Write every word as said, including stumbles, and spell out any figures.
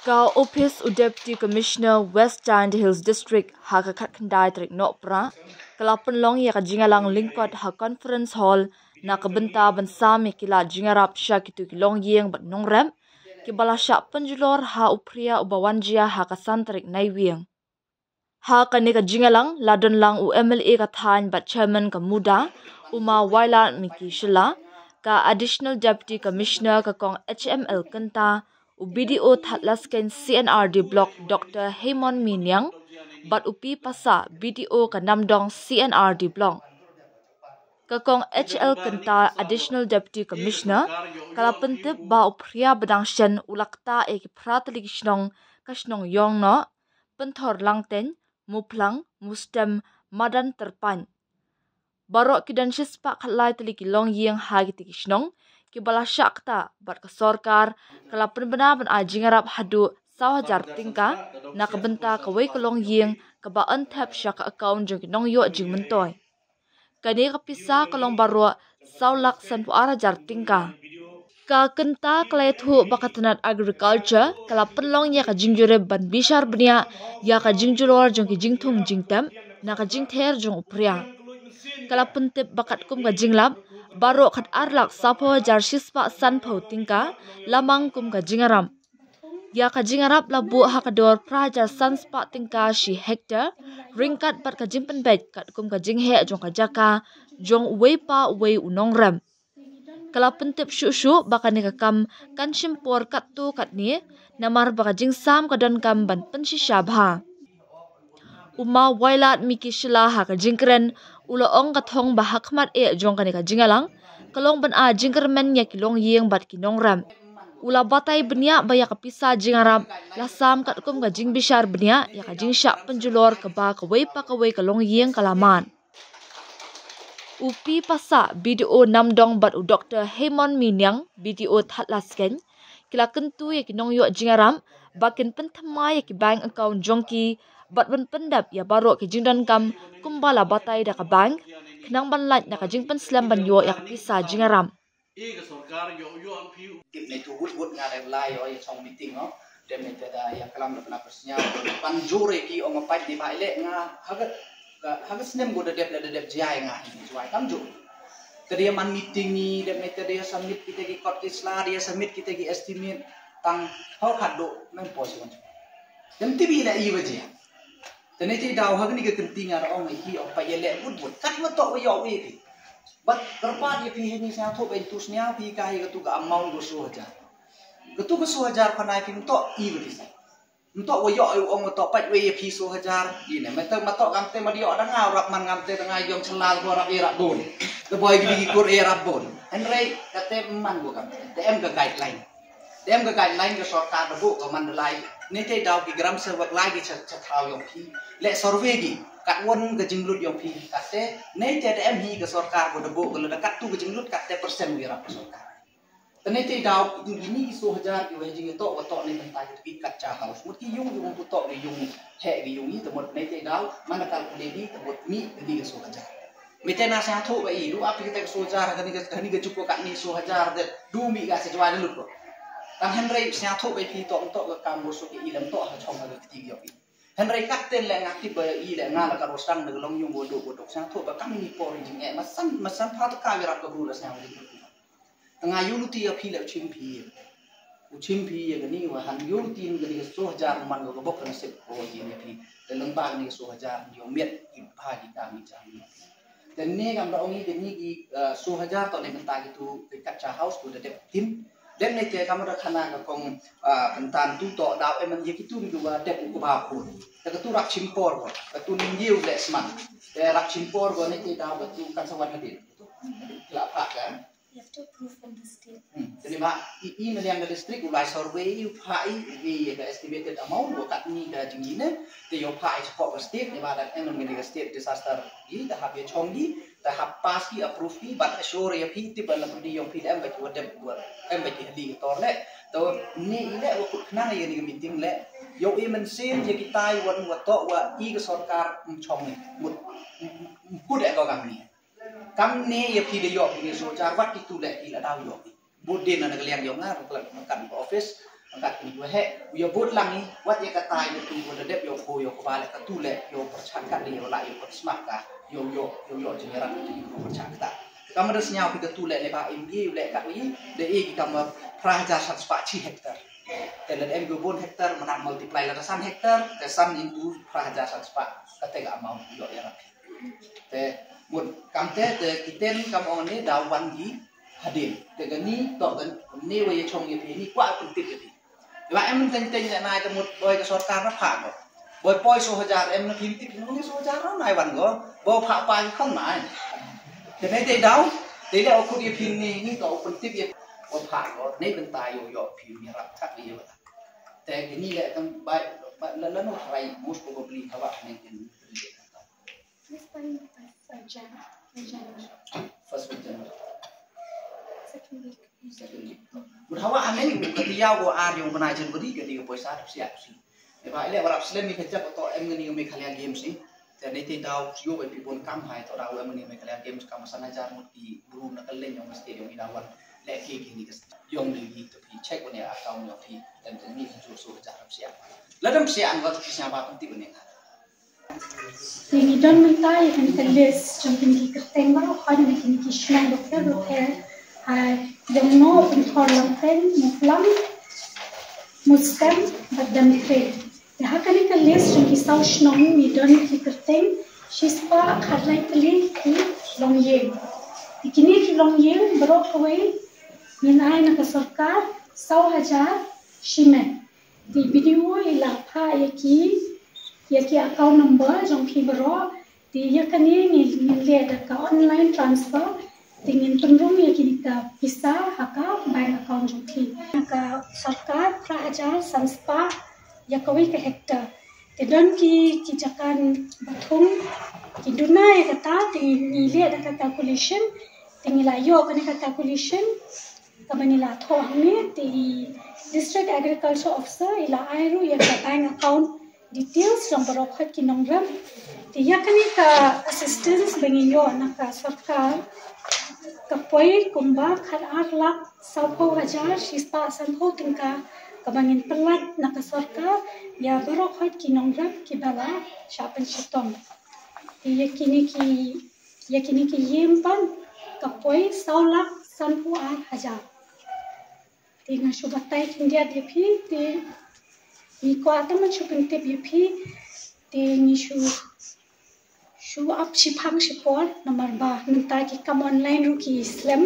Ka Ophis u Deputy Commissioner West Jaintia Hills District ha ka khatkhyndai tarik Nohprah ka la pynlong ïa ka jingïalang lyngkot ha Conference Hall na ka bynta ban sam ïa ki lad jingïarap sha kito ki longïing bad nongrep kiba la shah pynjulor ha u phria uba wan jia ha ka san tarik Naiwieng. Ha kane ka jingïalang la don lang u M L A ka thaiñ bad Chairman ka MUDA, u Ma Wailadmiki Shylla, ka Additional Deputy Commissioner ka Kong H M L Kynta, u B D O Thadlaskein C and R D Block Doctor Hemon Miniang, bad u P Passah, B D O ka Namdong C and R D Block. Ka Kong H L Kynta, Additional Deputy Commissioner, ka la pyntip ba u phria ba dang shen u la ktah ïa ki phra tylli ki shnong, ka shnong Ïongnoh, Pynthor Langteiñ, Muphlang, Mustem, Madan Tyrpaiñ. Baroh ki don shispah khatlai tylli ki longïing ha kito ki shnong kiba la shah ktah bad ka sorkar ka la pynbna ban ai jingïarap haduh saw hajar tyngka na ka bynta kawei ka longïing kaba yn thep sha ka account jong ki nongïoh jingmyntoi. Kane ka pisa ka long baroh saw lak sanphew ar hajar tyngka. Ka Kynta ka la ïathuh ba ka tnat Agriculture ka la pynlong ïa ka jingjurip ban bishar bniah ïa ka jingjulor jong ki jingthung jingtep na ka jingther jong u phria. Ka la pyntip ba katkum ka jinglap, baroh khatar lak saphew hajar shispah sanphew tyngka la mang kum ka jingïarap. Ïa ka jingïarap la buh ha ka dor phra hajar sanspah tyngka shi hektar, ryngkat bad ka jingpynbeit katkum ka jingheh jong ka jaka jong uwei pa uwei u nongrep. Ka la pyntip shuh shuh ba kane ka kam kan shim por katto katne, namar ba ka jingsam ka donkam ban pynshisha bha. U Ma Wailadmiki Shylla ha ka jingkren u la ong ka thong ba ha khmat eh jong kane ka jingïalang ka long ban ai jingkyrmen ïa ki longïing bad ki nongrep. U la batai bniah ba ïa ka pisa jingïarap la sam katkum ka jingbishar bniah ïa ka jingshah pynjulor kaba kawei pa kawei ka longïing ka la mad. U P Passah, B D O Namdong bad u Doctor Hemon Miniang, B D O Thadlaskein, ki la kyntu ïa ki nongïoh jingïarap ba kin pynthymmai ïa ki bank account jong ki bad ban pyndep ïa baroh ki jingdonkam kumba la batai da ka bank, khnang ban lait na ka jingpynslem ban ïoh ïa ka pisa jingïarap. Tip ne tu wut wut nga dep lai ïa shong meeting, no. Dep ne te da ïa klam da pynap pyrsñiaw ban jur ïa ki ong, pat ne ba i leh nga ha ka, ha ka snem ko da dep, da dep jia ïa nga hi jwai kam jur. Te da ïa man meeting ni, dep ne te da ïa submit kita ki kot ki sla, da ïa submit kita ki estimate, tang hok haduh mem poi shuh. Dem tibi la i ba jia. Te ne te daw ha kani ka kynti nga da ong ïa ki, ong pat ïa leh wut wut kat ma tok wa ïoh ïa ki. Bad kyrpad ïa phi, hynñi sñiawthuh ba ïa tu sñiaw phi ka ïa katu ka amount ko soo hajar. Katu ka soo hajar pynai phi mtok i wa pisa. Mtok wa ïoh, ong mtok pat wa ïa phi soo hajar. Ine mtok mtok kamte ma ïoh da nga rap man kamte da nga ïong chalal ko rap ïa rap bun. Te boi ki ki kur ïa rap bun. Hynrei kate man ko kamte. Te em ka guideline. Te em ka guideline ka sorkar da buh ka man da lai. Ne te daw ki gram servak lai ki cha cha thaw ïong phi. Leh survey ki. Kat won ka jinglut ïong phi. Kate ne te da em hi ka sorkar ko da buh ka lada kat tu ka jinglut kate percent wi rap ka sorkar. Te ne te daw ki tu gini ki soo hajar ki wei jingïatoh wa toh ne bynta ki tu ki kat cha house. Mut ki ïung ïung ku toh ki ïung he ki ïung i te mut ne te daw man da kal ku ne di te mut mi ki ka soo hajar. Mi te na sñiawthuh ba i, du ap kita ka soo hajar, kani ka, kani ka juk ko katni soo hajar de, du mi ka sa jwai lut ko. Tang hynrei sñiawthuh ba i phi tok tok ka kam ko soo ki i lem tok ha chong ha ka kti ïoh i. Hynrei kat ten le nga tip ba i le nga la ka rosang na ka long yung ko dok ko dok sñiawthuh ba kam ni por jing eh, ma san, ma san pha ta ka wi rap ka bru la sñiaw ri. Nga ïoh luti ïa phi le u chim phi. U chim phi ïa kani wa han ïoh luti ïa kani ka soo hajar man ko ka bok ka nasib ko ïa phi. Te leng ba kani ka soo hajar ïoh miet ki pha ki kam ki jam. Te ne kam da ong i kani ki, eh, soo hajar to ne mynta ki tu ki kat cha house ko da dep tin. Dep ne te kam da khana ka kong, eh, pyntan tu to daw em ïa ki tu ni wa dep ko ba ko. Te ka tu rap chim por ko. Ka tu ning ïew le sman. Te rap chim por ko ne te daw ka tu kan sa wan hadin. La pha ka. You have to approve from the state. Hmm. Te ne ba i, i na liang ka district u lai survey u pha i, i ka estimated amount wa kat ni ka jingine. Te ïoh pha i chapok ka state ne ba da em ka state disaster i da hap ïa chong i da hap pass i approve i bad assure ïa phi tip ba la pudi ïong phi da em ba ki wa dem wa em ba ki hali ka tor le. To ni i le wa kut khnang ïa ni ka meeting le. Ïoh i mynsiem ïa ki tai wan wa to wa i ka sorkar chong i. Mut kut e ko kam ni. Kam ne ïa phi da ïoh phi ne soo hajar wat ki tu le phi la daw ïoh phi. Bud din na ka liang ïoh nga ka kan ka office. Kat kini waheh u ïa bud lang i wat ïa kata ïa tu u da dep ïa u ko ïa u ko ba leh katu leh ïa u pyrchah kat ïa u la ïa u pyrchah ka ïa u ïa u ïa u jingïarap ïa u pyrchah kata. Ka mada sñiaw ki katu leh leh ba im i u leh kat u i da i ki kam phra hajar san spah chi hektar. Te leh em ki bun hektar mana multiply lada san hektar te san into phra hajar san spah kata ka amount ïa u ïarap. Te mut kam te te kiten kam ong ne da wan gi hadien te kani to kan ni wa ïa chong ïa phi ni kwah pyntip ïa phi. Ba em teng teng ïa nai te mut boi ka sorkar na pha ko. Boi poi so hajar em na phim tip ni so hajar na nai wan ko. Bo pha pa ki khon nai. Te nei te daw te le o khut ïa phi ni ni to pyntip ïa bo pha ko nei bynta ïa u ïa phi ni rap khat ïa ba. Te kini le kan bai la la no rai most probably hawa ne kin. First week January. Second week. Second week. Mut hawa haneng ka tiyaw ko ar yung bnai January ka dei ka poisa dap siap si. Eba ile warap slem ni ka jap to em ngani Meghalaya Games ni. Te nei te daw sio ba pi bon kam hai to daw em ngani Meghalaya Games kam san hajar mut ki bru na ka leng yung stadium i dawan. Le ki ki ni ka yung ni to pi check wan ya account yung pi. Tem ni ka jur so hajar dap siap. Ladam siap an wat ki siapa penting ni. Te ngi don mynta ïa kane ka list jong kine ki kyrteng baroh, ha kine ki shnong bapher bapher, ha Ïewnoh, Pynthorlampen, Mawphlang, Mustem bad Demtre. Te ha kane ka list jong ki saw shnong ngi don ki kyrteng shispah khatlai tylli ki longïing. Te kine ki longïing baroh kawei ngin ai na ka sorkar saw hajar shimet. Te video i la phah ïa ki ïa ki account number jong phi baroh. Te ïa kane ngin ngin leh da ka online transfer. Te ngin pynrung ïa kine ka pisa ha ka bank account jong phi. Na ka sorkar phra hajar san spah ïa kawei ka hektar. Te don ki ki jaka ba thung ki duna ïa kata te ngi leh da ka calculation. Te ngi la ïoh kane ka calculation. Kaba ngi la thoh hangne te i District Agriculture Officer i la ai ruh ïa ka bank account details jong baroh khoit ki nongrep. Te ïa kane ka assistance ba ngi ïoh na ka sorkar ka poi kumba khat ar lak sawphew hajar shispah sanphew tyngka kaba ngin pynlait na ka sorkar ïa baroh khoit ki nongrep kiba la shah pynshitom. Te ïa kine ki ïa kine ki ïing pat ka poi saw lak sanphew ar hajar. Te nga shu batai khyndiat ïa phi te ngi kwah tang ban shu pyntip ïa phi te ngi shu shu ap shiphang shipor namar ba mynta ki kam online ruh ki slem.